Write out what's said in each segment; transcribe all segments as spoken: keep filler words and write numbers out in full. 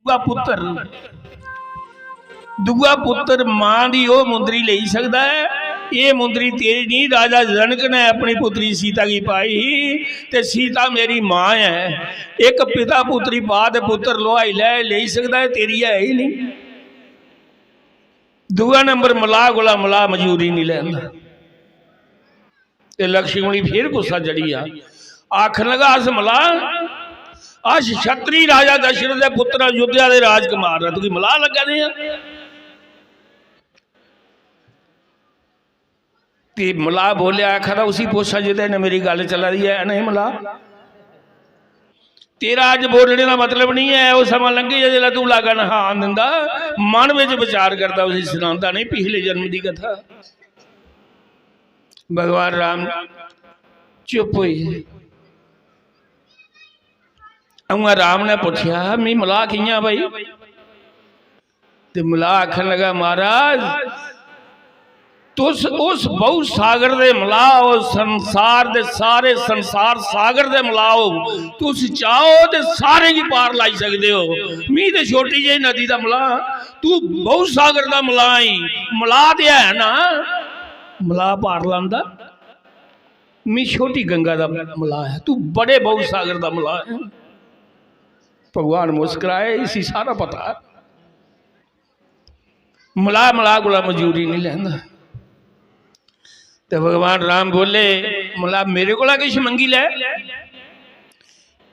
दूआ पुत्र, दूआ पुत्र मां दी ओह् मुंदरी लेई सकदा ऐ। एह् मुंदरी तेरी नहीं, राजा जनक ने अपनी पुत्री सीता गी पाई ही, ते सीता मेरी मां ऐ। इक पिता पुत्री पा ते पुत्र लोआई लै, लेई सकदा ऐ, तेरी है ही नहीं। दूआ नंबर मलाह कोला मलाह मजूरी नहीं लैंदा। ते लक्ष्मण गी फिर गुस्सा चढ़ी गेआ। आखन लगा, "अस मलाह, अस छत्री राजा दशरथ दे पुत्र, अयोध्या दे राजकुमार न, तुगी मलाह लग्गा दे आं?" ते मलाह बोलेआ, आखा दा, "उसी पुच्छा जेह्दे ने मेरी गल्ल चला दी ऐ, नहीं मलाह। तेरा अज्ज बोलने दा मतलब नहीं ऐ, ओह् समां लंघी जा जिसलै तूं लागै नहान दिंदा, मन बिच विचार करदा, उसी सनांदा नहीं पिछले जन्म दी कथा।" भगवान राम चुप होई गे। उ'आं राम ने पुच्छेआ, "मी मलाह कि'यां भाई?" ते मलाह आखन लगा, "महाराज, तुस उस बहु सागर दे मलाह ओ, संसार दे सारे संसार सागर दे मलाह ओ, तुस चाहो ते सारें गी पार लाई सकदे ओ। मी ते छोटी जेही नदी दा मलाह, तू बहु सागर दा मलाह ई, मलाह ते है ना, मलाह पार लांदा। मी छोटी गंगा दा मलाह ऐ, तू बड़े बहु सागर दा मलाह ऐ।" भगवान मुस्कराए, "इसी सारा पता है, मलाह मलाह कोला मजूरी नहीं लैंदा।" ते भगवान राम बोले, "मलाह मेरे कोला किश मंगी लै।"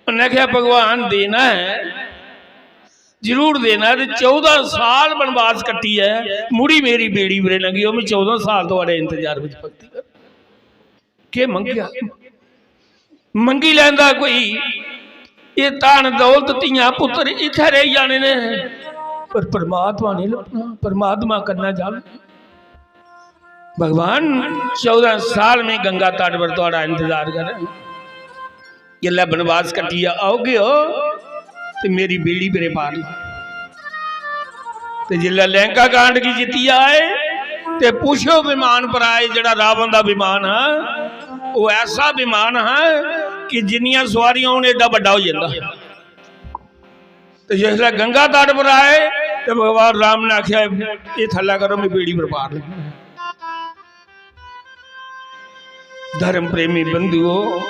उन्नै आखेआ, "भगवान देना ऐ, जरूर देना ऐ, ते चौदां साल बनवास कट्टियै मुड़ी मेरी बेड़ी परे लंघी, ओह् में चौदां साल थुआढ़े इंतजार बिच भगती कर।" केह् मंगेआ? मंगी लैंदा कोई, एह् धन दौलत, धियां पुत्तर इत्थै रेही जाने ने, पर परमात्मा नहीं लब्भना, परमात्मा कन्नै जाना। भगवान, चौदां साल में गंगा तट पर थुआढ़ा इंतजार करें, जिसलै बनवास कट्टियै औगे ओ ते मेरी बेड़ी परे पार ला। ते जिसलै लैंका कांड गी जित्तियै आए ते पुच्छो विमान पर आए, जेह्ड़ा रावण दा विमान हा, ओह् ऐसा विमान हा कि जिन्नियां सुआरियां होन एड्डा बड्डा होई जंदा। ते जिसलै गंगा तट पर आए ते भगवान राम ने आखेआ, "एह् थल्लै करो, मैं बेड़ी पर पार लग्गी।" धर्म प्रेमी बंधुओ,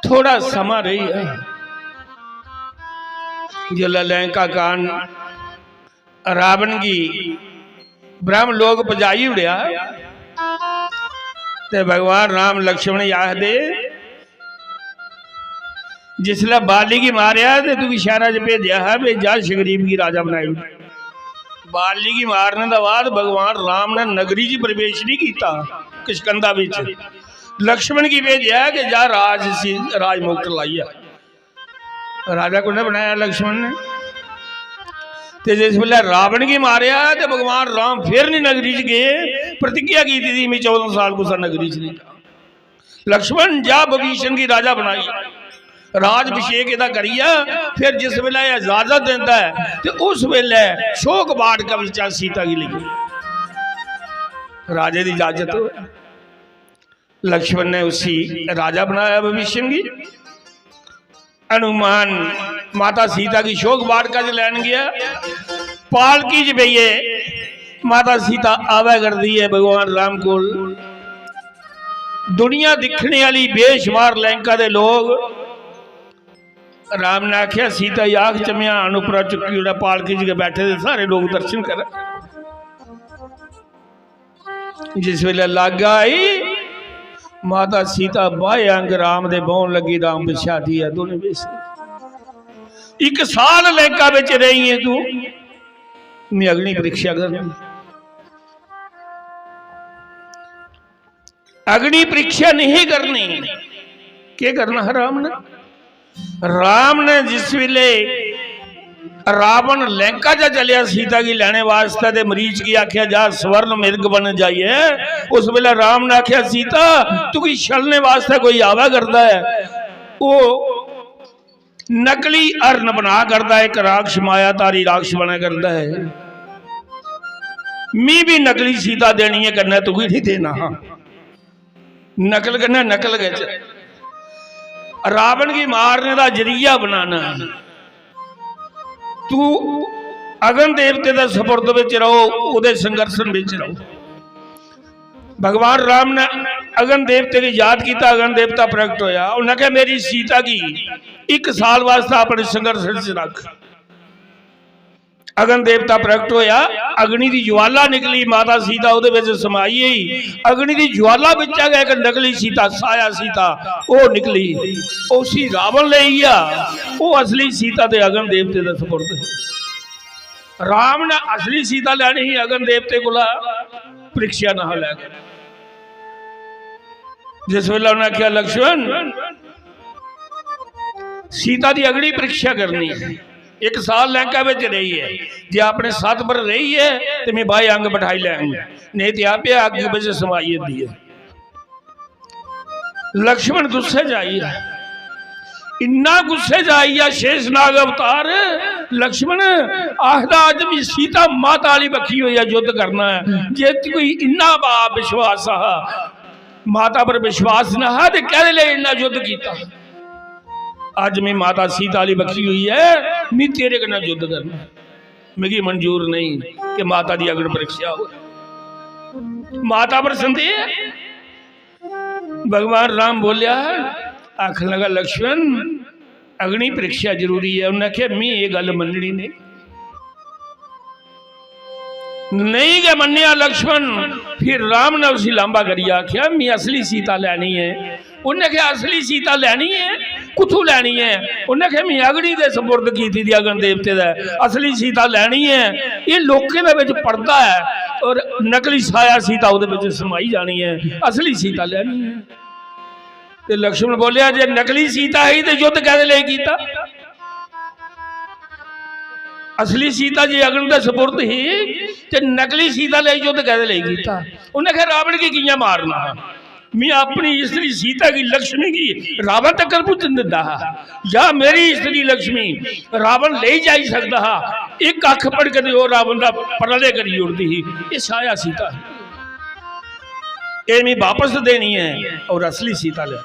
थोड़ा समां रेही गेआ। जिसलै लैंका कांड रावण गी ब्रह्म लोक पजाई ओड़ेआ ते भगवान राम लक्ष्मण गी आखदे, "जिसलै बाली गी मारेआ ते तुगी शैह्रा च भेजेआ हा, भई जा सुग्रीव गी राजा बनाई ओड़।" बाली गी मारने दे बाद भगवान राम ने नगरी च प्रवेश नहीं कीता, किष्कंधा बिच लक्ष्मण गी भेजेआ कि जा राज सी-, राजमुकुट लाइयै। राजा कुन्नै बनाया? लक्ष्मण ने। ते जिस बेल्लै रावण गी मारेआ ते भगवान राम फिर नहीं नगरी च गए, प्रतिज्ञा की थी, "मैं चौदां साल कुसै नगरी च नहीं जाना।" लक्ष्मण जा विभीषण गी राजा बनाई, राज अभिषेक एदा करियै, फिर जिस बेल्लै एह् इजाजत दिंदा ऐ ते उस बेल्लै शोक वाटिका बिच्चा सीता गी लेई राजे दी इजाजत होऐ। लक्ष्मण ने उसी राजा बनाया विभीषण गी। हनुमान माता सीता गी शोक वाटिका च लैन गया, पालकी च बेहियै माता सीता आवै करदी ऐ भगवान राम कोल। दुनिया दिक्खने आह्ली बेशुमार लैंका दे लोग। राम ने आखेआ, "सीता गी आख, चम्यान उप्परा चुक्की ओड़ै, पालकी च गै बैठे दे सारे लोग दर्शन करन।" जिस बेल्लै लाग्गै आई, माता सीता बाहें अंग राम दे बौह्न लगी, राम पिच्छे हटी गेआ, दोनें बेस। "इक साल लैंका बिच रेही ऐ तू, मैं अग्नि परीक्षा करनी।" अग्नि परीक्षा नहीं करनी। केह् करना हा राम ने? राम ने जिस वेले रावण लैंका चा चलेआ सीता गी लैने वास्तै ते मरीच गी आखेआ, "जा स्वर्ण मृग बन जाइयै," उस वेले राम ने आखेआ, "सीता, तुगी छलने वास्तै कोई आवा करदा ऐ, ओह् नकली हरण बना करदा ऐ, इक राक्षस मायाधारी राक्षस बना करदा ऐ, मी भी नकली सीता देनी ऐ, कन्नै तुगी नहीं देना हा।" नकल कन्नै नकल गै च। रावण गी मारने दा जरिया बनाना। तू अगन देवते दे सुपुर्द विच रहो, ओहदे संघर्षण विच रहो। भगवान राम ने अगन देवते गी याद किया, अगन देवता प्रगट होया। उन्हें कहा, मेरी सीता की एक साल वास्ते अपने संघर्षण च रख। अगन देवता प्रगट होया, अग्नि की ज्वाला निकली, माता सीता ओहदे विच समाई गई। अग्नि की ज्वाला विच गै एक नकली सीता, साया सीता, ओह निकली। उसी रावण ले गया। ओह असली सीता ते अगन देवते दे सुपुर्द है। राम ने असली सीता लैनी ही अगन देवते कोला, परीक्षा ना लै। जिस वेले उन्हें आख्या, लक्ष्मण, सीता की अग्नि परीक्षा करनी है, एक साल लंका विच रही है, जे अपने साथ पर रही है तो मैं बाएं अंग बैठाई लैंग, नहीं तो आपे अग्नि विच समाई दी है। लक्ष्मण गुस्से च आई है, इन्ना गुस्से च आई है शेषनाग अवतार। लक्ष्मण आखदा, अज भी सीता माता आली बक्खी होइयै युद्ध करना है। जे कोई इन्ना बा विश्वास हा, माता पर विश्वास ना हा, ते कैदे लेई इन्ना युद्ध कीता? अज मैं माता सीता आली बक्खी होई है, मैं तेरे कन्नै युद्ध करना, मिगी मंजूर नहीं कि माता दी अग्नि परीक्षा हो। माता पर संदेह। भगवान राम बोलिया, आखन लगा, लक्ष्मण, अग्नि परीक्षा जरूरी है। उन्हें आख्या, मैं ये गल मननी नहीं। नहीं गै मन्नेआ लक्ष्मण। फिर राम ने उसी लांबा करियै आखेआ, "मी असली सीता लैनी ऐ।" उन्नै आखेआ, "असली सीता लैनी ऐ? कुत्थू लैनी ऐ?" उन्नै आखेआ, "मी अग्नि दे सपुर्द कीती दी, अग्नि देवते दा, असली सीता लैनी ऐ। एह् लोकें दे बिच पड़दा ऐ और नकली साया सीता ओह्दे बिच समाई जानी ऐ, असली सीता लैनी ऐ।" ते लक्ष्मण बोलेआ, "जे नकली सीता ही ते युद्ध कैदे लेई कीता?" असली सीता जे अग्नि दे सपुर्द ही, ते नकली सीता लेई युद्ध कैदे लेई कीता? उन्नै आखेआ, "रावण गी कि'यां मारना हा? मैं अपनी स्त्री सीता गी, लक्ष्मी गी रावण तक पुज्जन दिंदा हा, या मेरी स्त्री लक्ष्मी रावण लेई जाई सकदा हा, इक अख पड़कदे ओह् रावण दा प्रलय करी ओड़दी ही।" एह् साया सीता ही। एह् मैं वापस देनी ऐ और असली सीता ले।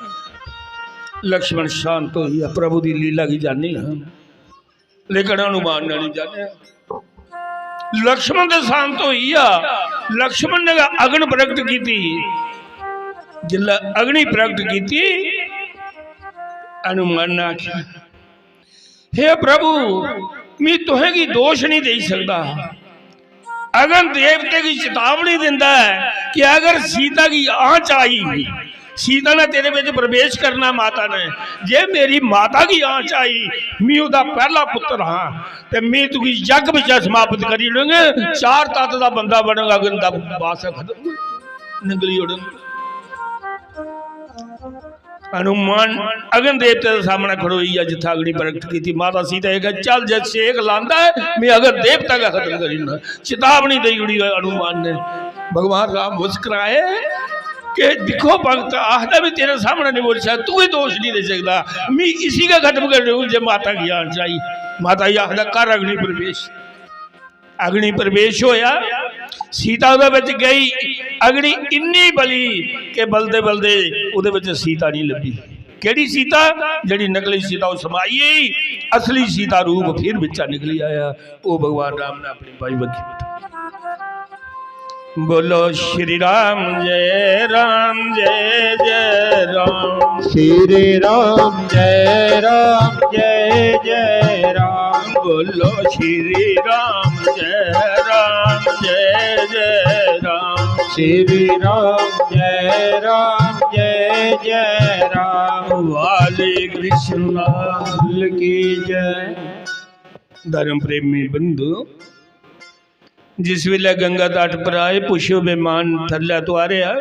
लक्ष्मण शांत होइयै प्रभु दी लीला गी जानी हा। लेकिन हनुमान ने नहीं जाने। लक्ष्मण ते शांत होई गया। लक्ष्मण ने अग्नि प्रकट की थी। जिसलै अग्नि प्रकट की थी, हनुमान ने आख्या, "हे प्रभु, मैं तुहें गी दोष नहीं दे सकता।" अग्नि देवते गी चेतावनी दिंदा है कि अगर सीता की आंच आई, सीता ने तेरे विच प्रवेश करना, माता ने, जे मेरी माता की आंच आई, मैं ओहदा पहला पुत्र हां, ते मैं तुगी यज्ञ विच समाप्त करी ओड़ंग, चार तत्त दा बंदा बनंग, अग्नि दा वास खत्म, निकली ओड़ंग। हनुमान अग्नि देवते दे सामने खड़ोई गया, जित्थै अग्नि प्रकट की थी। माता सीता ने आखेआ, "चल, जे सेक लांदा है, मैं अग्नि देवता का खत्म करी ओड़ना।" चेतावनी दे ओड़ी हनुमान ने। भगवान राम मुस्कुराए कि दिक्खो भगत, आखदा भी तेरे सामने नहीं बोल सकदा, तू ही दोष नहीं दे सकदा, मैं इसी का खत्म कर दूं जे माता की आंच आई। माता जी आखदा, "कर अग्नि प्रवेश।" अग्नि प्रवेश होया, सीता ओहदे विच गई। अग्नि इन्नी बली कि बलदे बलदे ओहदे विच सीता नहीं लब्भी। केड़ी सीता? जेड़ी नकली सीता, ओह समाई गई, असली सीता रूप फिर बिच्चा निकली आया। ओह भगवान राम ने अपनी बाई बक्खी बिठा। बोलो श्री राम जय राम जय जय राम। श्री राम जय राम जय जय राम। बोलो श्री राम जय राम जय जय राम। श्री राम जय राम जय जय राम। वाले कृष्ण लाल की जय। धर्म प्रेमी बंधु, जिस वेले गंगा तट पर आए, पुच्छो विमान थल्लै तुआरेआ,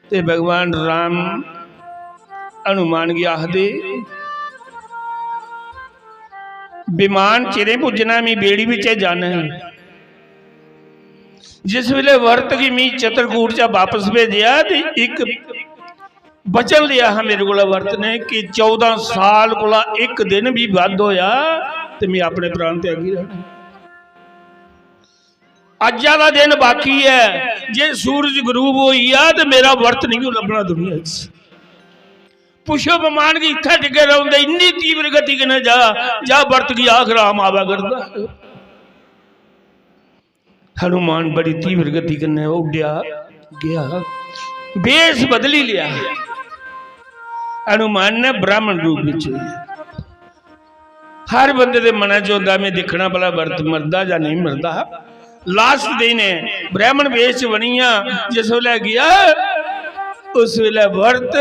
ते भगवान राम हनुमान गी आखदे, "विमान चिरें पुज्जना, मी बेड़ी बिच्चे जाना ऐ।" जिस वेले भरत गी मी चित्रकूट चा वापस भेजेआ, ते इक वचन लेआ हा मेरे कोला भरत ने कि चौदां साल कोला इक दिन भी बद्ध होया ते मैं अपने प्राण त्यागी रहना। अज्जा दा दिन बाकी ऐ, जे सूरज गरूब होई गेआ ते मेरा व्रत नहीं लब्भना दुनिया च। पुच्छो भगवान गी, इत्थै टिके रौंह्दे, इन्नी तीव्र गति कन्नै जा, जा बरत गी आख, राम आवा करदा। हनुमान बड़ी तीव्र गति कन्नै उड्डेआ, गया, वेश बदली लेआ। हनुमान ने ब्राह्मण रूप बिच। हर बंदे दे मनै च होंदा, "में दिक्खना भला बरत मरदा जां नेईं मरदा।" लास्ट दिन ऐ, ब्राह्मण वेश च बनिया, जिस बेल्लै गेआ, उस बेल्लै बरत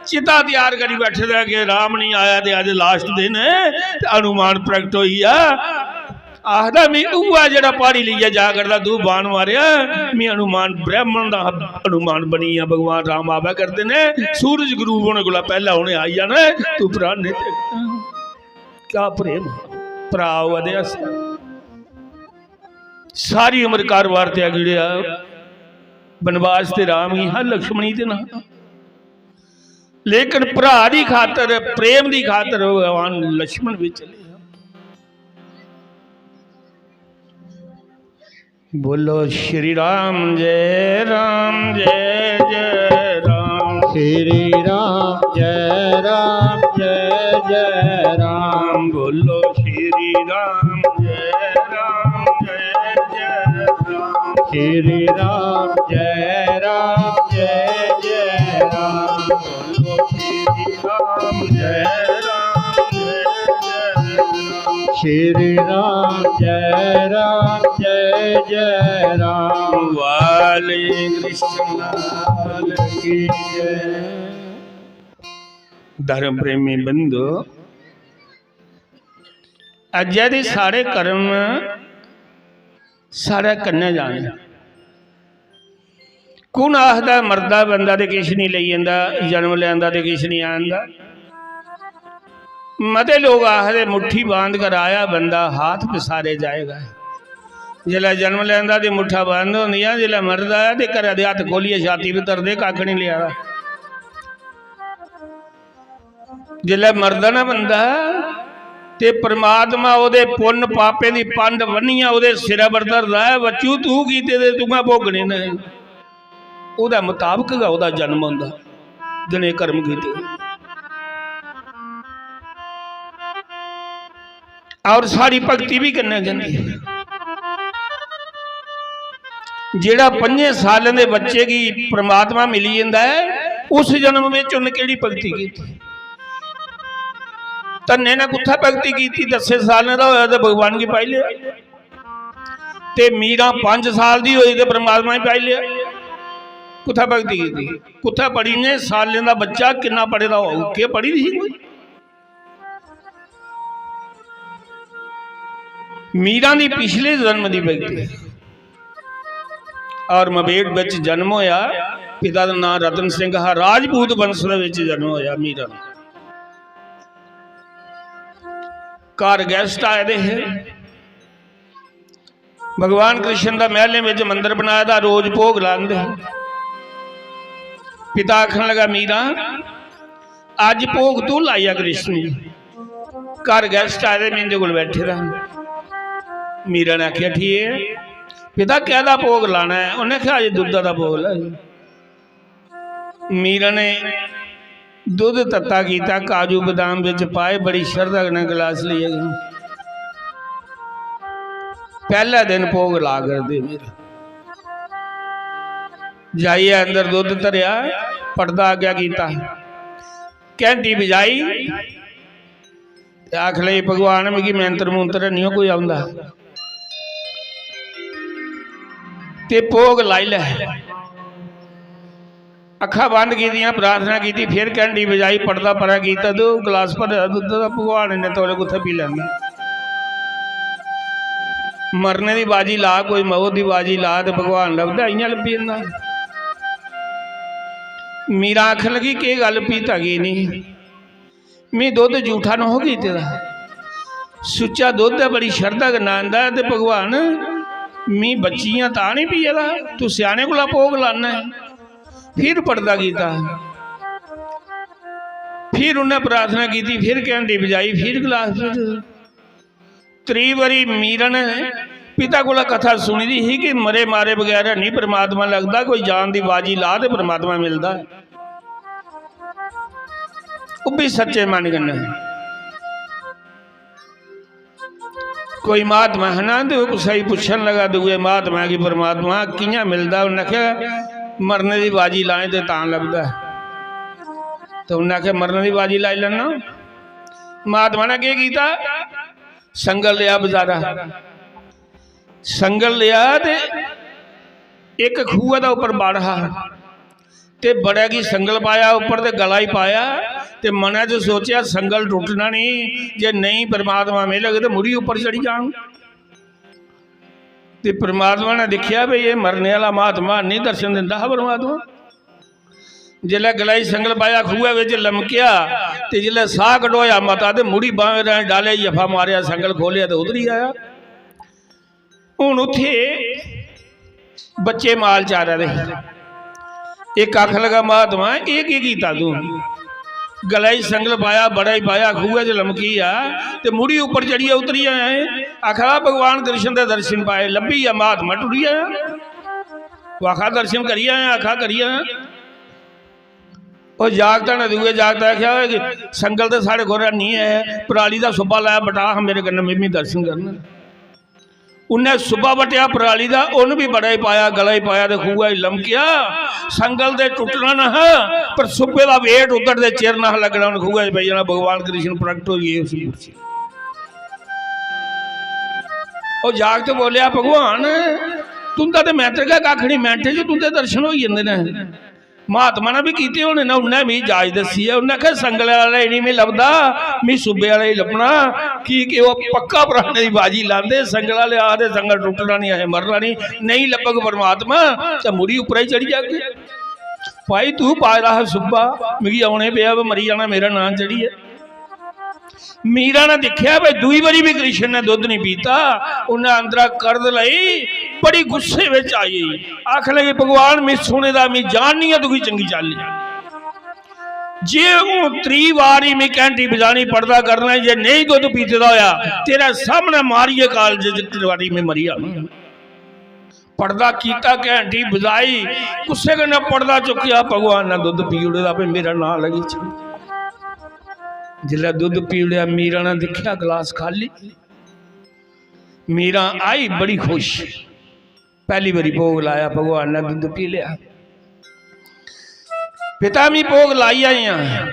चिता त्यार करी बैठे दा कि राम निं आया ते अज्ज लास्ट दिन ऐ, ते हनुमान प्रगट होई गेआ। आखदा, "मी उ'ऐ जेह्ड़ा प्हाड़ी लेइयै जा करदा, तू बाण मारेआ, मी हनुमान ब्राह्मण दा हनुमान बनी गेआ, भगवान राम आवै करदे ने, सूरज गरूब होने कोला पैह्लें उ'नें आई जाना ऐ, तू प्राण नेईं त्यागना।" क्या प्रेम, भ्राऽ होआ दे अस। सारी उम्र कारोबार त्यागी ओड़ेआ, बनवास ते राम गी हा, लक्ष्मणी ते ना, लेकिन भ्राऽ दी खातर, प्रेम दी खातर भगवान लक्ष्मण भी चले। बोलो श्री राम जय राम जय जय राम। श्री राम जय राम जय जय राम। बोलो श्री राम जय राम जय जय राम। श्री राम जय राम जय जय राम। बोलो श्री राम जय राम जय जय राम। श्री राम जय राम जय जय राम। वाले कृष्ण लाल की जय। धर्म प्रेमी बंधु, अज्जै दे साढ़े कर्म साढ़े कन्नै जाने। कु'न आखदा मरदा बंदा ते किश निं लेई जंदा, जन्म लैंदा ते किश निं आंदा? मते लोक आखदे, "मुट्ठी बांध कर आया बंदा, हाथ पसारे जाएगा।" जिसलै जन्म लैंदा ते मुट्ठा बंद होंदियां, जिसलै मरदा ऐ ते घरै दे हत्थ खोह्लियै छाती पर धरदे, कक्ख निं लेआ दा। जिसलै मरदा ना बंदा, ते परमात्मा ओह्दे पुन्न पापें दी पंड बन्नियै ओह्दे सिरै पर धरदा ऐ, "बच्चू, तूं कीते दे तुं'आ भोगने न।" ओह्दे मताबक गै ओह्दा जन्म होंदा, जनेह् कर्म कीते। और साढ़ी भक्ति बी कन्नै जंदी ऐ। जेह्ड़ा पंजें सालें दे बच्चे गी परमात्मा मिली जंदा ऐ, उस जन्म बिच उन्नै केह्ड़ी भक्ति कीती? धन्ने ने कुत्थै भक्ति कीती? दस्सें सालें दा होया ते भगवान गी पाई लेआ, ते मीरा पंज साल दी होई ते परमात्मा गी पाई लेआ। कुत्थै भक्ति कीती? कुत्थै पढ़ी? इन्ने सालें दा बच्चा किन्ना पढ़े दा होग? केह् पढ़ी दी ही कोई? मीरा दी पिछले जन्म दी भक्ति। और मबेट बिच जन्म होया, पिता दा नाम रतन सिंह हा, राजपूत वंश दे विच जन्म होया मीरा दा। घर guest आए दे हे, भगवान कृष्ण दा महलें विच मंदर बनाए दा, रोज भोग लांदे हे। पिता आखन लगा, "मीरा, अज्ज भोग तू लाइया कृष्ण गी, घर guest आए दे, में इंदे कोल बैठे दा।" मीरा ने आखेआ, "ठीक ऐ पिता, कैह्दा भोग लाना ऐ?" उन्नै आखेआ, "अज्ज दुद्धा दा भोग लाई।" मीरा ने दुद्ध तत्ता कीता, काजू बदाम बिच पाए, बड़ी शरधा कन्नै गलास लेइयै गई। पैह्ला दिन भोग ला करदे मीरा, जाइयै अंदर दुद्ध धरेआ, पड़दा अग्गें कीता, घैंटी बजाई ते आख लगी, "भगवान, मिगी मैंतर मूंतर हैनी कोई औंदा, ते भोग लाई लै।" अक्खां बंद कीतियां, प्रार्थना कीती, फिर घैंटी बजाई, पड़दा परा कीता ते ओह् गलास भरे दा दुद्ध दा, भगवान इन्ने तौले कुत्थै पी लैंदा? मरने दी बाजी ला, कोई मौत दी बाजी ला ते भगवान लभदा, इ'यां लब्भी जंदा। मीरा आखन लगी, "केह् गल्ल, पीता की निं?" "मी दुद्ध जूठा नहो कीते दा, सुच्चा दुद्ध ऐ, बड़ी शरधा कन्नै आंदा ऐ, ते भगवान, मी बच्चियां तां निं पिए दा, तू स्याने कोला भोग लाना ऐ।" फिर पड़दा कीता, फिर उन्नै प्रार्थना कीती, फिर घैंटी बजाई, फिर गलास दुद्ध। त्री बारी मीरा ने पिता कोला कथा सुनी दी ही कि मरे मारे बगैर नहीं परमात्मा लगदा, कोई जान दी बाजी ला ते परमात्मा मिलदा ऐ। ओह् बी सच्चे मन कन्नै। कोई महात्मा है ना, ते ओह् कुसै गी पुच्छन लगा, दूए महात्मा गी, "परमात्मा कि'यां मिलदा?" उन्नै आखेआ, "मरने दी बाजी लाएं ते तां लभदा।" ते उन्नै आखेआ, "मरने दी बाजी लाई लैना।" महात्मा ने केह् कीता? संगल लेआ बजारा, संगल लेआ ते इक खूहै दे उप्पर बड़ हा, ते बड़े गी संगल पाया उप्पर ते गला ही पाया, ते मनै च सोचेआ, "संगल टुट्टना नहीं, जे नेईं परमात्मा मिलग ते मुड़ी उप्पर चढ़ी जाङ।" ते परमात्मा ने दिक्खेआ भई एह् मरने आह्ला महात्मा, नहीं दर्शन दिंदा हा परमात्मा। जिसलै गलाई संगल पाया, खूहै बिच लमकेआ, ते जिसलै साह् कढोआ मता ते मुड़ी बांह् राहें डाले जफा मारेआ, संगल खोह्लेआ ते उतरी आया। हून उत्थै बच्चे माल चारै दे हे। इक आखन लगा, "महात्मा, एह् केह् कीता तूं? गला च संगल पाया, बड़ा ही पाया, खूहै च लमकी आ, ते मुड़ी उप्पर चढ़ियै उतरी आया ऐ।" आखा दा, "भगवान कृष्ण दे दर्शन पाए, लब्भी गेआ, महात्मा टुरी आया।" ओह् आखा, "दर्शन करी आया, आखा करी आया।" ओह् जागत ने दूए जागत आखेआ, "ओए, संगल ते साढ़े कोल हैनी ऐ, पराली दा सुब्बा लाया, बटा हां मेरे कन्नै, में बी दर्शन करना।" उन्नै सुब्बा बट्टेआ पराली दा, उन्न बी बड़ा ही पाया, गला ही पाया ते खूहा ही लमकेआ। संगल ते टुट्टना ना हा, पर सुब्बे दा वेट उद्धर दे चिर ना हा लग्गना, उन्न खूहा च पेई जाना। भगवान कृष्ण प्रगट होई गे उस मूर्ति च। ओह् जागत बोलेआ, "भगवान, तुं'दा ते मैंतर गै कक्ख निं, मैंटे च तुं'दे दर्शन होई जंदे न।" महात्मा ने बी कीते होने न, उन्नै मिगी जाच दस्सी ऐ। उन्नै आखेआ, "संगले आह्ला ही निं मी लभदा, मी सुब्बे आह्ला ही लब्भना, की के ओह् पक्का पराने दी बाजी लांदे। संगल आह्ले आखदे, 'संगल टुट्टना निं, असें मरना निं, नेईं लब्भग परमात्मा ते मुड़ी उप्परा ही चढ़ी जागे।'" भाई, तू पाए दा हा सुब्बा, मिगी औने पेआ, मरी जाना मेरा नांऽ चढ़ियै। मीरा ने दिक्खेआ भाई, दूई बारी भी कृष्ण ने दुद्ध नहीं पीता। उन्हें अंदरा करद लई, बड़ी गुस्से विच आई, आखन लगी, "भगवान, मैं सुने दा, मैं जाननी आं तुगी चंगी चाल्ली। जे हूं त्री बारी मैं घंटी बजानी, पड़दा करना, जे नहीं दुद्ध पीते दा होया, तेरे सामने मारियै कालजे च त्री बारी मैं मरी जाना।" पड़दा कीता, घंटी बजाई, गुस्से कन्नै पड़दा चुक्केआ, भगवान ने दुद्ध पी ओड़े दा, भाई मेरा नांऽ लगी च। जिसलै दुद्ध पी ओड़ेआ, मीरा ने दिक्खेआ गलास खाली। मीरा आई बड़ी खुश, पैह्ली बारी भोग लाया, भगवान ने दुद्ध पी लेआ। "पिता, मी भोग लाई आई आं।"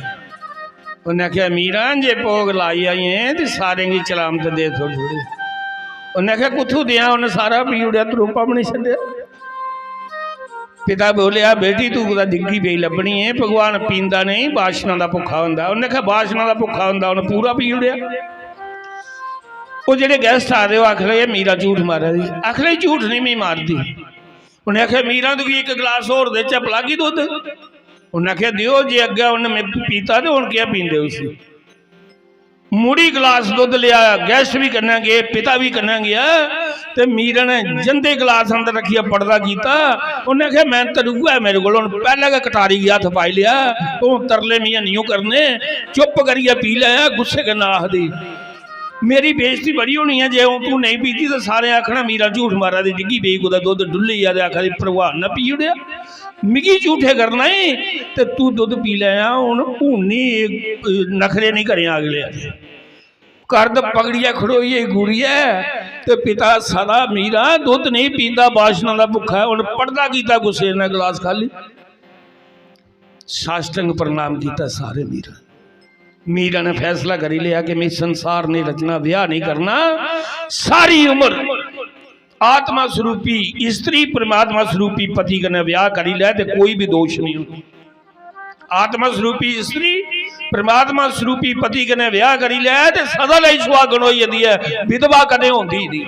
उन्नै आखेआ, "मीरा, जे भोग लाई आई ऐ ते सारें गी चलामत दे थोड़ी थोड़ी।" उन्नै आखेआ, "कुत्थू देआं?" उन्नै सारा पी ओड़ेआ, त्रोपा बी निं छड्डेआ। पिता बोलेआ, "बेटी, तू कुतै डिग्गी पेई लब्भनी ऐ, भगवान पींदा नेईं, बाशना दा भुक्खा होंदा।" उन्नै आखेआ, "बाशना दा भुक्खा होंदा, उन्न पूरा पी ओड़ेआ।" ओह् जेह्ड़े guest आए दे, ओह् आखन लगे, "मीरा झूठ मारा दी।" आखन लगे, "झूठ निं मी मारदी।" उन्नै आखेआ, "मीरा, तुगी इक गलास होर देचै, पलागी दुद्ध?" उन्नै आखेआ, "देओ, जे अग्गें उन्न में पीता ते हुन केह् पींदे उसी?" मुड़ी गलास दुद्ध लेआ, guest बी कन्नै गे, पिता बी कन्नै गेआ, ते मीरा ने जंदे गलास अंदर रक्खियै पड़दा कीता। उन्नै आखेआ, "मैं ते उ'ऐ, मेरे कोल हुन पैह्लें गै कटारी गी हत्थ पाई लेआ, हुन तरले मी हैनी ओह् करने, चुप्प करियै पी लै।" गुस्से कन्नै आखदी, "मेरी बेइज्जती बड़ी होनी ऐ, जे हून तू नेईं पीती ते सारें आखना, 'मीरा झूठ मारा दी, डिग्गी पेई कुतै, दुद्ध डुल्ली गेआ ते आखा दी, भगवान ने पी ओड़ेआ। मिगी झूठे करना ई ते तू दुद्ध पी लैया।' हून, हून निं एह् नखरे निं करेआं अगले आह्ले।" करद पकड़ियै खड़ोई गेई घूरियै, ते पिता सदा, "मीरा, दुद्ध नेईं पींदा, बाशना दा भुक्खा ऐ।" हून पड़दा कीता गुस्से ने, गलास खाली। साष्टांग प्रणाम कीता सारे मीरा। मीरा ने फैसला करी लेआ कि मैं संसार नहीं रचना, ब्याह नहीं करना, सारी उम्र आत्मा स्वरूपी स्त्री परमात्मा स्वरूपी पति कन्नै ब्याह करी लै ते कोई भी दोष नहीं होंदा। आत्मा स्वरूपी स्त्री परमात्मा स्वरूपी पति कन्नै ब्याह करी लै ते सदा लेई सुहागन होई जंदी ऐ, विधवा कदें होंदी ही नहीं।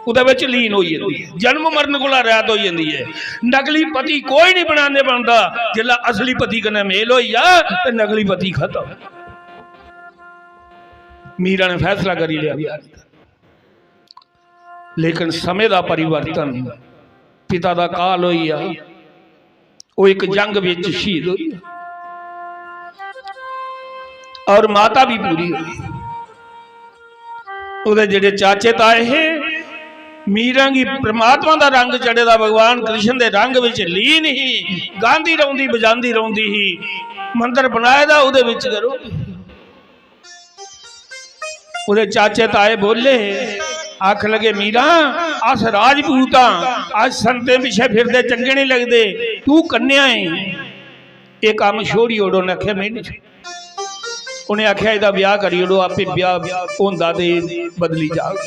ओह्दे बिच लीन होई जंदी ऐ, जन्म मरण कोला रैहत होई जंदी ऐ। नकली पति कोई नहीं बनाने बनदा, जिसलै असली पति कन्नै मेल होई जा ते नकली पति खत्म। मीरा ने फैसला करी लिया ब्याह दा। लेकिन समें दा परिवर्तन, पिता दा काल होई गेआ, ओह् इक जंग बिच शहीद होई गेआ और माता भी पूरी होई। ओह्दे जेह्ड़े चाचे ताए हे, मीरा गी परमात्मा दा रंग चढ़े दा, भगवान कृष्ण दे रंग विच लीन ही, गांदी रौंदी, बजांदी रौंदी ही। मंदर बनाए दा ओहदे विच करो। ओहदे चाचे ताए बोले, आख लगे, "मीरा, अस राजपूत आं, अस संतें पिछे फिरदे चंगे नहीं लगदे, तू कन्या है, ये काम छोड़ी ओड़ो।" उन्हें आख्या, "मैं नहीं छोड़ना।" उन्हें आख्या, "एदा ब्याह करी ओड़ो, आपे ब्याह होंदा ते बदली जाग।"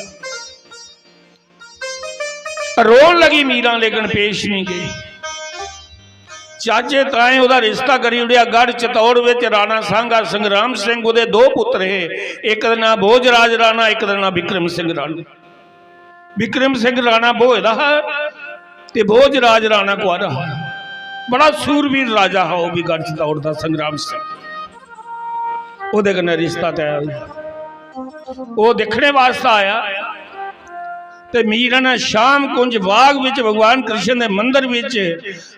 रोन लगी मीरा, लेकिन पेश नहीं गई। चाचे ताए ओहदा रिश्ता करी ओड़ेआ। गढ़ चितौड़ विच राणा सांगा संग्राम सिंह, ओहदे दो पुत्र हे, एक दा नां भोजराज राणा, एक दा नां विक्रम सिंह राणा। विक्रम सिंह राणा ब्होए दा हा ते भोजराज राणा कुआरा हा। बड़ा सूरवीर राजा हा ओह भी, गढ़ चितौड़ दा संग्राम सिंह। ओहदे कन्नै रिश्ता तय होई। ओह दिक्खने वास्ते आया ते मीरा ने श्याम कुंज बाग विच, भगवान कृष्ण दे मंदर विच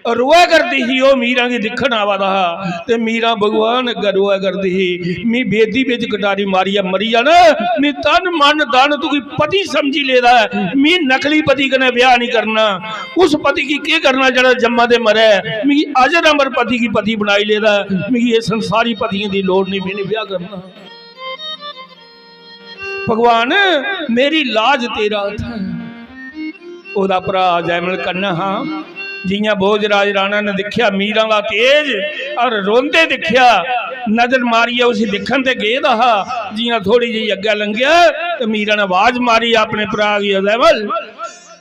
रोआ करदी ही। ओह मीरा गी दिक्खन आवा दा हा ते मीरा भगवान अग्गै रोआ करदी ही, "मी बेदी विच कटारी मारियै मरी जाना, मी तन मन धन तुगी पति समझी लेदा ऐ, मी नकली पति कन्नै ब्याह नहीं करना। उस पति गी केह् करना जेह्ड़ा जम्मा ते मरै? मिगी अजर अमर पति गी पति बनाई लेदा ऐ, मिगी एह् संसारी पतियें दी लोड़ नहीं, मी नहीं ब्याह करना।" भगवान, मेरी लाज तेरा हत्थ ऐ। ओहदा भ्रा जैमल कन्नै हा। जियां भोजराज राणा ने दिक्खेआ मीरा दा तेज और रोंदे दिक्खेआ, नजर मारियै उसी दिक्खन ते गेदा हा। जियां थोड़ी जेही अग्गै लंघेआ ते मीरा ने आवाज मारी अपने भ्रा गी, "जैमल।"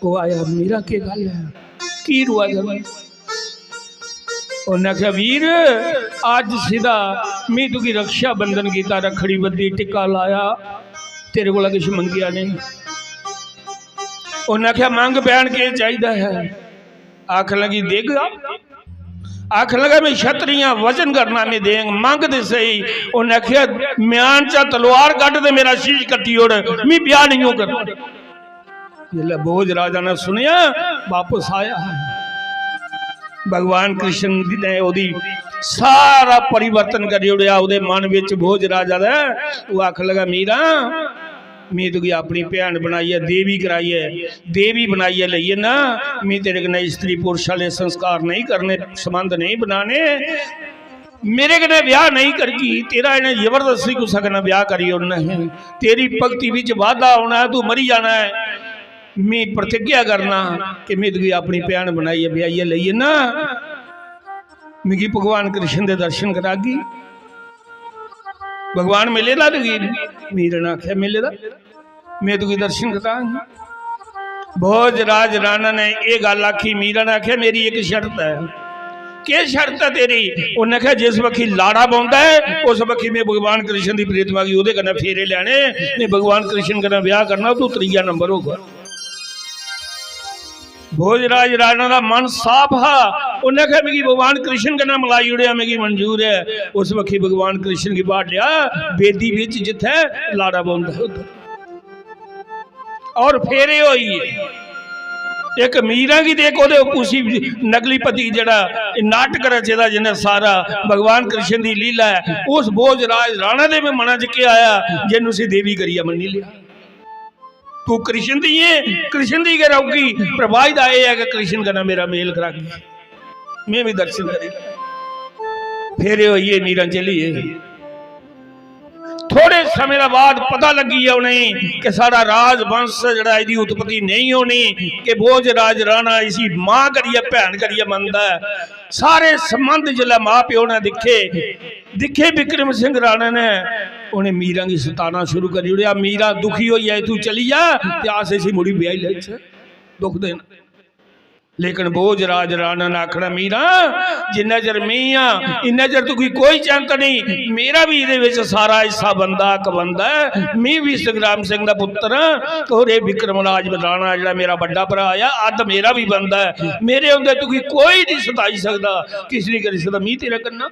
ओह आया, "मीरा, केह् गल्ल ऐ? की रोआ करना?" उन्नै आखेआ, "वीर, अज्ज सिद्धा मी तुगी रक्षाबंधन कीता, रक्खड़ी बद्धी, टिक्का लाया, तेरे कोला किश मंगेआ नेईं।" उन्नै आखेआ, "मंग भैन, केह् चाहिदा ऐ?" आखन लगी, "देगा।" आखन लगा, "मैं क्षत्रिय आं, वचन करना, मैं देंग, मंग ते सही।" उन्नै आखेआ, "म्यान चा तलवार कड्ढ ते मेरा शीश कट्टी ओड़, मी ब्याह नेईं होग करना।" जिसलै भोज राजा ने सुनेआ, वापस आया। भगवान कृष्ण ने ओहदी सारा परिवर्तन करी ओड़ेआ। ओहदे मन विच भोज राजा दा, ओह आखन लगा, "मीरा, मैं तुगी अपनी भैन बनाइयै, देवी कराइयै, देवी बनाइयै लेई जन्ना। मैं तेरे कन्नै स्त्री पुरुष आह्ले संस्कार नहीं करने, संबंध नहीं बनाने।" मेरे कन्नै ब्याह नहीं करगी, तेरा इ'नें जबरदस्ती कुसै कन्नै ब्याह करी ओड़ना ऐ, तेरी भक्ति बिच बाधा होना ऐ, तू मरी जाना ऐ। मैं प्रतिज्ञा करना कि मैं तुगी अपनी भैन बनाइयै ब्याहियै लेई जन्ना, मिगी भगवान कृष्ण दे दर्शन करागी। भगवान मिले दा तुगी? मीरा ने आखेआ, "मिले दा।" मैं तुगी दर्शन करांग। भोजराज राणा ने एह गल्ल आखी, मीरा ने आखेआ, "मेरी इक शर्त ऐ।" "केह शर्त ऐ तेरी?" उन्नै आखेआ, "जिस बक्खी लाड़ा बौंदा ऐ, उस बक्खी मैं भगवान कृष्ण दी प्रेतमा गी ओहदे कन्नै फेरे लैने, मैं भगवान कृष्ण कन्नै ब्याह करना, तू त्रीया नंबर होगा।" भोजराज राणा दा मन साफ हा, उन्नै आखेआ, "मिगी भगवान कृष्ण कन्नै मलाई ओड़ेआ, मिगी मंजूर ऐ।" उस बक्खी भगवान कृष्ण गी बाहर लेआ, बेदी बिच जित्थै लाड़ा बौंदा ऐ उद्धर। और फेरे होई गे। इक मीरा गी ते इक ओह्दे उसी नकली पति जेह्ड़ा नाटक रचे दा जिन्ने सारा भगवान कृष्ण दी लीला ऐ, उस भोजराज राणा दे बी मना च केह् आया जिन्न उसी देवी करियै मन्नी लेआ। तू कृष्ण दी ऐ, कृष्ण दी गै रौह्गी, पर वायदा एह् ऐ कि कृष्ण कन्नै मेरा मेल करागी। मैं भी दर्शन करी। फेरे होइये मीरां चली गे। थोड़े समें दे बाद पता लग्गी गेआ उ'नेंगी कि साढ़ा राजवंश जेह्ड़ा, एह्दी उत्पत्ति नेईं होनी, कि भोजराज राणा इसी मां करियै, भैन करियै मनदा ऐ। सारे संबंध जिसलै मां प्यो ने दिक्खे, दिक्खे बिक्रम सिंह राणा ने, उ'नें मीरां गी सताना शुरू करी ओड़ेआ। "मीरां दुखी होई जाए, तू चली जा ते अस इसी मुड़ी ब्याही लैचे।" दुख देना। लेकिन भोजराज राणा ने आखना, "मीरां, जिन्ना चिर में आं, इन्ना चिर तुगी कोई चैंता नहीं। मेरा भी एह्दे विच सारा हिस्सा बनदा, हक बनदा ऐ। में भी संग्राम सिंह दा पुत्तर आं, और एह् विक्रमराज राणा जेह्ड़ा मेरा बड्डा भ्राऽ ऐ, अद्ध मेरा भी बनदा ऐ। मेरे होंदे तुगी कोई नहीं सताई सकदा, किश नहीं करी सकदा। में तेरे कन्नै।"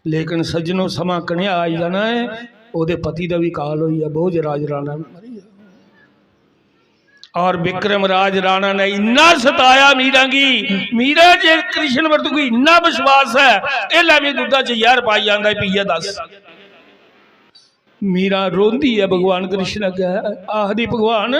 लेकिन सज्जनो, समां कनेहा आई जाना ऐ, ओह्दे पति दा बी काल होई गेआ, भोजराज राणा बी मरी गेआ। और विक्रम राज राणा ने इन्ना सताया मीरा गी, "मीरा, जे कृष्ण पर तुगी इन्ना विश्वास ऐ, एह् लै, में दुद्धा च जैह्र पाई आंदा, पीयै दस।" मीरा रोंदी ऐ भगवान कृष्ण अग्गै, आखदी, "भगवान,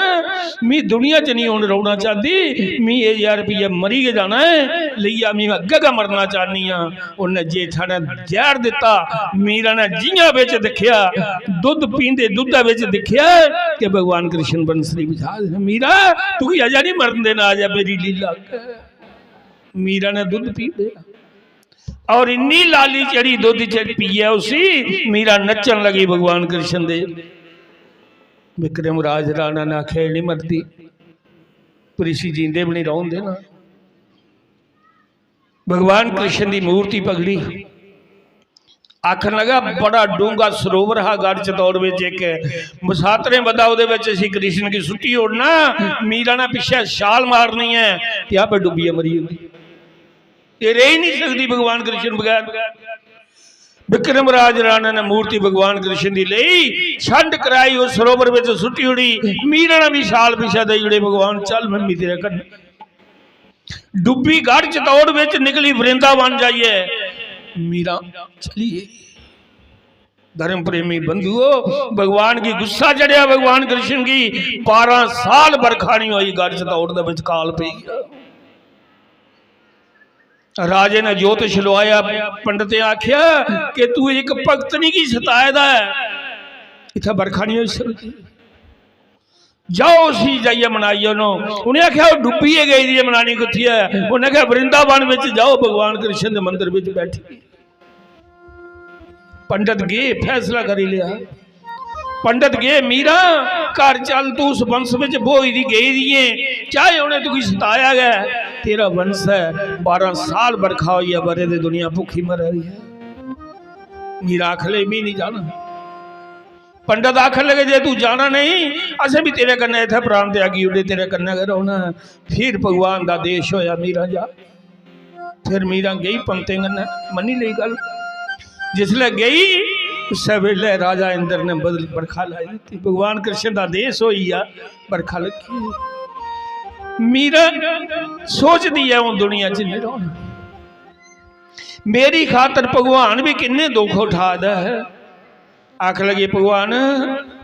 मी दुनिया च निं हून रौह्ना चांह्दी, मी एह् ज्हार रपेआ मरी गै जाना ऐ, लेई जा, मी अग्गै गै मरना चाह्न्नी आं।" उन्नै जेठा ने जैह्र दित्ता, मीरा ने जि'यां बिच दिक्खेआ, दुद्ध पींदे दुद्धै बिच दिक्खेआ कि भगवान कृष्ण बंसरी बजा दे न। "मीरा, तुगी अजें निं मरन देना, अजें मेरी लीला कर।" मीरा ने दुद्ध पी लेआ। और इन्नी लाली चढ़ी दुद्ध च पियै उसी, मीरा नच्चन लगी भगवान कृष्ण दे। विक्रम राज राणा ने आखेआ, "एह् निं मरदी, पर इसी जींदे बी निं रौह्न देना।" भगवान कृष्ण दी मूर्ति पकड़ी, आखन लगा, बड़ा डूंगा सरोवर हा गढ़ चितौड़ विच, इक मसातरें बदा ओह्दे विच असीं कृष्ण गी सुट्टी ओड़ना। मीरा ने पिच्छे छाल मारनी ऐ ते आपे डुब्बियै मरी जंदी। एह् रेही नहीं सकदी भगवान कृष्ण बगैर। विक्रमराज राणा ने मूर्ति भगवान कृष्ण दी लेई, छंड कराई, उस सरोवर विच सुट्टी ओड़ी। मीरा ने भी छाल पिछे देई ओड़े, "भगवान, चल, मैं भी तेरे कन्नै।" डुब्बी गढ़ चितौड़ विच, निकली वृंदावन जाइए। मीरा चली गई। धर्म प्रेमी बंधुओ, भगवान की गुस्सा चढ़िया, भगवान कृष्ण की। बारह साल बरखा नहीं हुई, गढ़ चितौड़ दे विच काल पई गया। राजे ने ज्योतिष लुआया, पंडितें आख्या कि तू एक भगतनी की सताए दा है, इत्थै बरखा नहीं होई सकदी। जाओ उसी जाइयै मनाइयै उन्हों। उन्हें आख्या, "ओह् डुब्बियै गेई दी ऐ, मनानी कुत्थै ऐ?" उन्हें आख्या, "वृंदावन बिच जाओ, भगवान कृष्ण दे मंदिर बिच बैठी।" पंडित गे, फैसला करी लिया। पंडित गे, "मीरा, घर चल, तू उस वंश बिच ब्होई दी गेई दी ऐ, चाहे उन्हें तुगी सताया गै, तेरा वंश ऐ, बारह साल बरखा होई ऐ, बरे दे दुनिया भुक्खी मरा दी ऐ।" मीरा आखन लगी, "मी नहीं जाना।" पंडित आखन लगे, "जे तू जाना नहीं, असें भी तेरे कन्नै इत्थै प्राण त्यागी ओड़े, तेरे कन्नै गै रौह्ना ऐ।" फिर भगवान दा आदेश होया, "मीरा जा।" फिर मीरा गई पंडितें कन्नै, मन्नी लेई गल्ल। जिसलै गई, उस्सै बेल्लै राजा इंद्र ने बदल बरखा लाई दित्ती। भगवान कृष्ण दा आदेश होई गेआ, बरखा लगी। मीरा सोचदी ऐ, "हून दुनिया च नहीं रौह्ना, मेरी खातर भगवान भी किन्ने दुख उठा दा है।" आख लगे, "भगवान,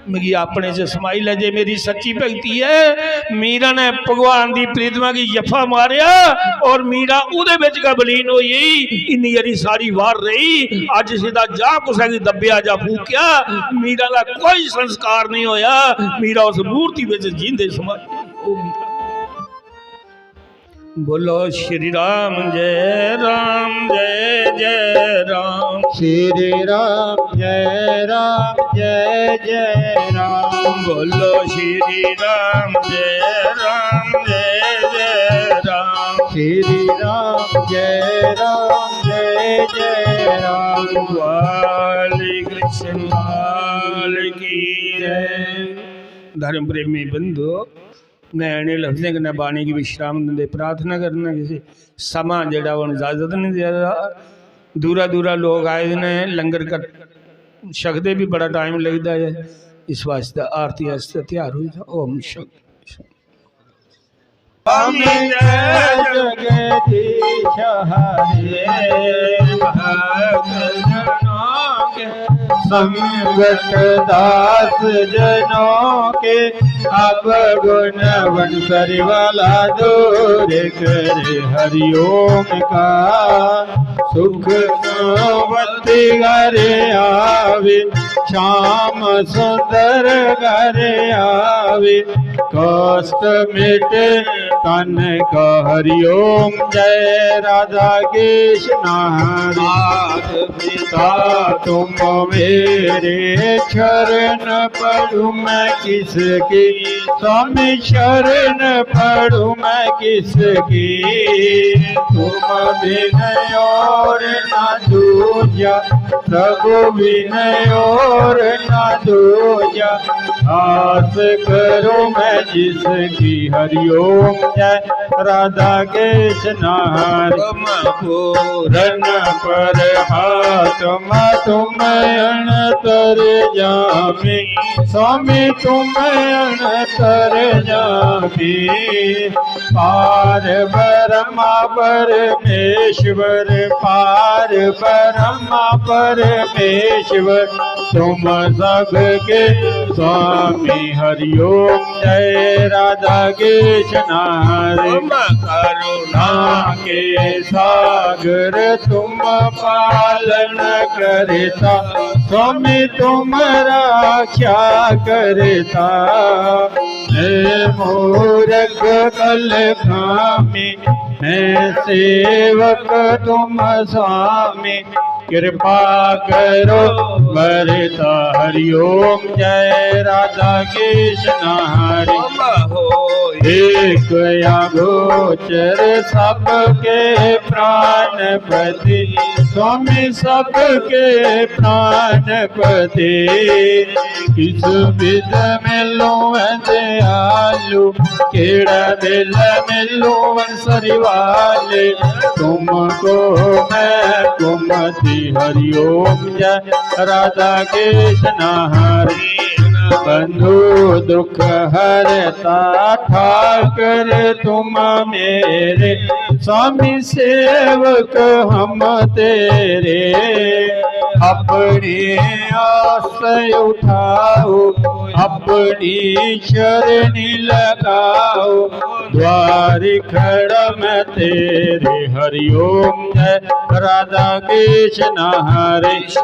मिगी अपने च समाई लै, जे मेरी सच्ची भक्ति है।" मीरा ने भगवान दी प्रीतमा गी जफा मारेआ और मीरा ओह्दे बिच गै विलीन होई गेई। इन्नी हारी सारी वार रेही, अज्ज सिद्धा जां कुसै गी दब्बेआ जां फूकेआ, मीरा दा कोई संस्कार नहीं होया। मीरा उस मूर्ति बिच जींदे समाई गेई। ओह् मीरा। बोलो श्री राम जय राम जय जय राम। श्री राम जय राम जय जय राम। बोलो श्री राम जय राम जय जय राम। श्री राम जय राम जय जय राम। वाली कृष्ण लाल की जय। धर्म प्रेमी बंधु, मैं इ'नें लफ्जें कन्नै बाणी गी विश्राम दिंदे प्रार्थना करना कि समां जेह्ड़ा हून इजाजत नहीं देआ दा। दूरा दूरा लोग आए दे न, लंगर कर छकदे भी बड़ा टाइम लगदा ऐ, इस वास्तै आरती आस्तै त्यार होई जाओ। ओम शांति। स्वामी जय जगदीश हरे। भक्त जनों के संकट दास जनों के, अब गुण बंसरी वाला दूर करे। हरिओम का सुख नौबत घर आवे, श्याम सुंदर घर आवे, कष्ट मिटे तन का। हरिओम जय राधा कृष्ण हरे। मात पिता तुम मेरे, शरण पड़ूं मैं किसकी, स्वामी शरण पड़ूं मैं किसकी। तुम बिन और ना दूजा, प्रभु बिन और ना दूजा, आस करूं मैं जिसकी। हरिओम जय राधा कृष्ण हरे। तुम पूरन परमात्मा तुम अंतर्यामी, स्वामी तुम अंतर्यामी। पार ब्रह्मा परमेश्वर, पार ब्रह्मा परमेश्वर, तुम सब के स्वामी हरिओम। जय राधा कृष्ण हरे। तुम करुणा के सागर तुम पालन करता, स्वामी तुम रक्षा करता। मैं मूरख कलखामी, मैं सेवक तुम स्वामी, कृपा करो भरता। हरिओम। जय राधा कृष्ण हरे। एक अगोचर सबके प्राणपति, स्वामी सबके प्राणपति। किस विध मिलूं दयालु, केड़ा दिल मिलूं सरिवाले। तुमको मैं कुमति। हरिओम। जय राधा कृष्ण हरे। बंधु दुख हरता ठाकर तुम मेरे, स्वामी सेवक हम तेरे। अपनी आस उठाओ, अपनी शरण लगाओ, द्वार खड़ा मैं तेरे। हरिओम। जय राधा कृष्ण हरे।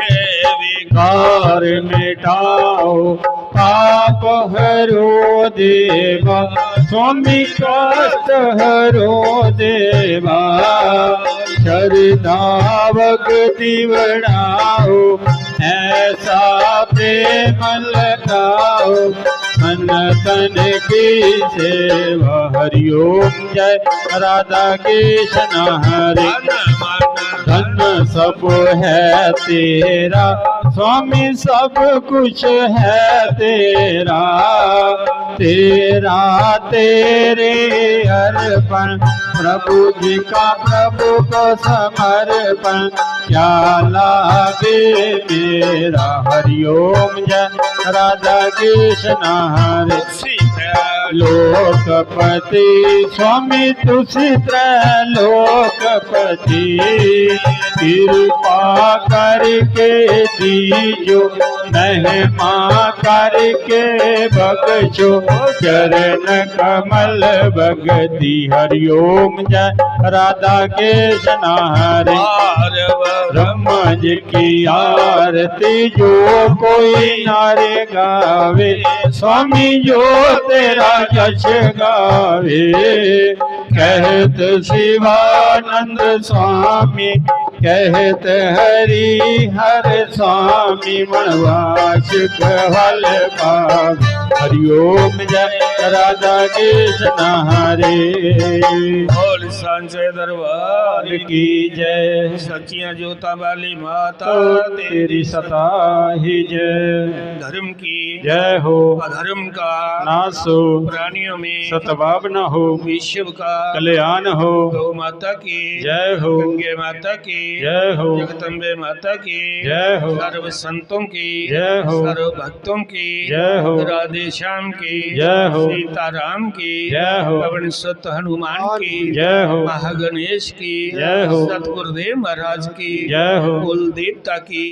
विकार मिटाओ, पाप हरो देवा, स्वामी कष्ट हरो देवा। श्रद्धा भक्ति बढ़ाओ, ऐसा प्रेम लगाओ, मन तन की सेवा। हरिओम। जय राधा कृष्ण हरे। धन सब है तेरा, स्वामी सब कुछ है तेरा। तेरा तेरे अर्पण, प्रभु जी का प्रभु को समर्पण, क्या लागे मेरा। हरिओम। जय राधा कृष्ण हरे। लोकपति स्वामी तुसी त्रैलोकपति, कृपा करके दीजो, महिमा करके बख्शो, चरण कमल भगति। हरिओम। जय राधा कृष्ण हरे। ब्रह्मा जी की आरती जो कोई नर गावे, स्वामी जो तेरा यश गावे। कहत शिवानंद स्वामी, कहत हरि हर स्वामी, वनवास फल पावे। हरिओम। जय राधा कृष्ण हरे। बोल सांचे दरबार की जय। सच्चियां जोतां वाली माता तेरी सदा ही जय। धर्म की जय हो। अधर्म का नाश हो। प्राणियों में सद्भाव न हो। विश्व का कल्याण हो। गौ माता की जय हो। गंगे माता की जय हो। जगदम्बे माता की जय हो। सर्व संतों की जय हो। सर्व भक्तों की जय हो। राधे श्याम की जय हो। सीताराम की जय हो। पवन सुत हनुमान की जय हो। महागणेश की जय हो। सतगुरुदेव महाराज की जय हो। कुल देवता की